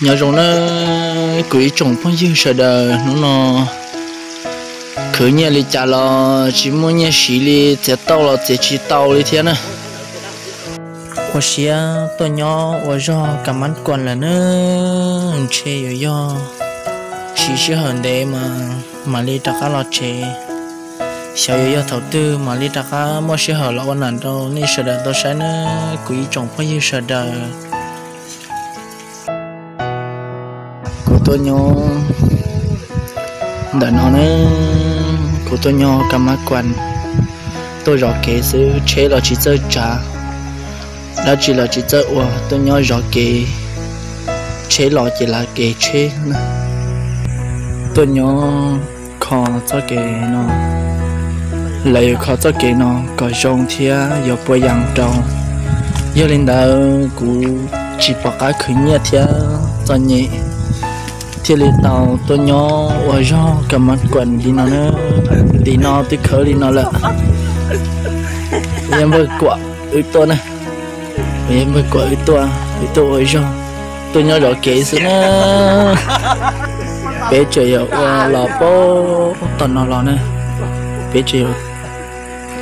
Nyob zoo na kuv ib tsoom phooj ywg sawv daws, hnub no khwv nyiaj li cas los tsis muaj nyiaj siv li, txiav tau los txiav tsis tau li thiab na. Ua siab tuaj nyob ua zog Kam Mab Kuam lawm na, ntshe yuav yog siv sij hawm ntev mas mam li rov qab los tsev. Xyov yuav yog thaum twg mam li rov qab muaj sij hawm los ua nam rau nej sawv daws tau saib na, kuv ib tsoom phooj ywg sawv daws. Kuv tuaj nyob ntawm no ne, kuv tuaj nyob Kam Mab Kuam, tuaj zov kev xwb, tsheb los tsis txawj tsav, dab tsi los tsis txawj ua, tuaj nyob zov kev, tsheb los ces lav kev tsheb na. Tuaj nyob kho txoj kev no, lawv yuav kho txoj kev no kom zoo thiab yuav puas yas rau. Yog li ntawd kuv tsis pom qab khwv nyiaj thiab txom nyem, thiaj li tau tuaj nyob ua zog Kam Mab Kuam li no na. Lim no twb khawv li no lawm, kuv yog npawg Kuam wb tuaj na, kuv yog npawg Kuam wb tuaj, wb tuaj ua zog, tuaj nyob zov kev xwb na. Peb tseem yuav ua los pab tom no los na, peb tseem yuav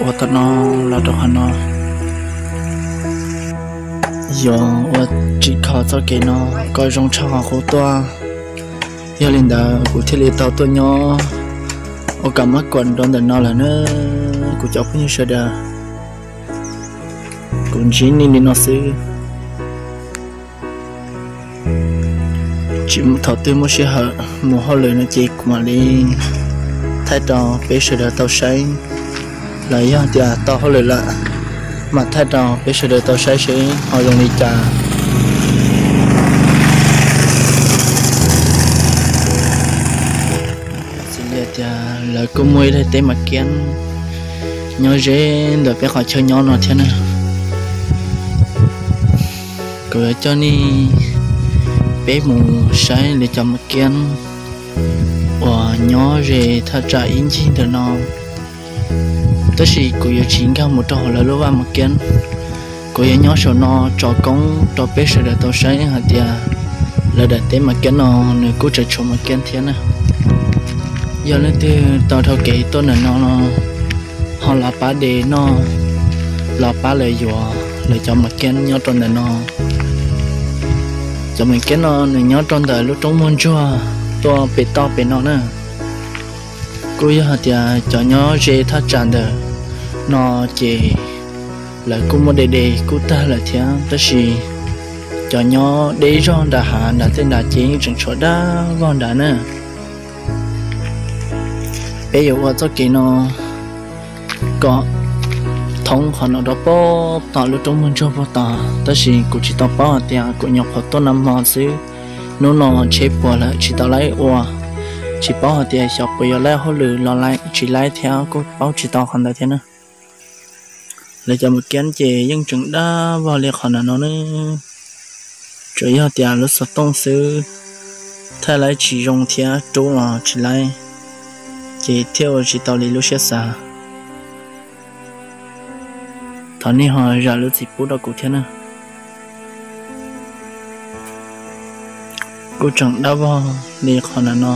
ua tom no los rau qhov no, yuav ua tsim kho txoj kev no kom zoo tshaj qhov qub tuaj. Yog li ntawd kuv thiaj li tau tuaj nyob ua Kam Mab Kuam rau ntawm no lawm na, kuv cov phooj ywg sawv daws. Kuv ntsib nej li no xwb, tsis thaum twg muaj sij hawm mus hauj lwm no ces kuv mam li thaij rau peb sawv daws tau saib, los yog tias tau hauj lwm lawm mas thaij rau peb sawv daws tau saib seb ho zoo li cas. Xws li tias lawv kuj muaj ib daim teb mas kiab nyob ze ntawm peb qhov chaw nyob no thiab na. Kuv yuav coj nej peb mus saib lawv cov mas kiab uas nyob ze thaj tsam ib ncig ntawm no. Tab sis kuv yuav tsis nkag mus rau hauv lawv lub vaj mas kiab, kuv yuav nyob saum no tso koob rau peb sawv daws tau saib hais tias lawv daim teb mas kiab no nws kuj tseem tshuav mas kiab thiab na. Yog leej twg tau dhau kev tuaj ntawm no los ho los pab de noj, los pab lawv yuav lawv cov mas kiab nyob rau ntawm no. Cov mas kiab no nws nyob rau ntawm lub roob muag ntsuag tuaj pem toj pem no na. Kuj yog hais tias cov nyob ze thaj tsam ntawm no ces lawv kuj muab de de kuj tag lawm thiab, tab sis cov nyob deb zog nram hav nram tej nrad ces yeej tseem tshuav dab vog nrad na. Peb yuav ua txoj kev no kom thoob qhov no rau pem tom lub roob muag ntsuag pem tod, tab sis kuv tsis tau paub hais tias kuv nyuam qhuav tuaj nag hmo xwb, hnub no tsheb puas lawm tsis tau laib ua, tsis paub hais tias xyov puas yuav laib hauj lwm los laib tsis laib thiab kuj paub tsis tau qhov ntawd thiab na. Lawv cov mas kiab ces yeej tseem dab vog li qhov nram no ne. Tsuas yog tias lub xov tooj xwb, thaij laib tsis zoo thiab rub los tsis laib, ces thiaj ua tsis tau li lub siab xav. Thov nej ho zam lub txim pub rau kuv thiab na. Kuj tseem dab vog li qhov nram no.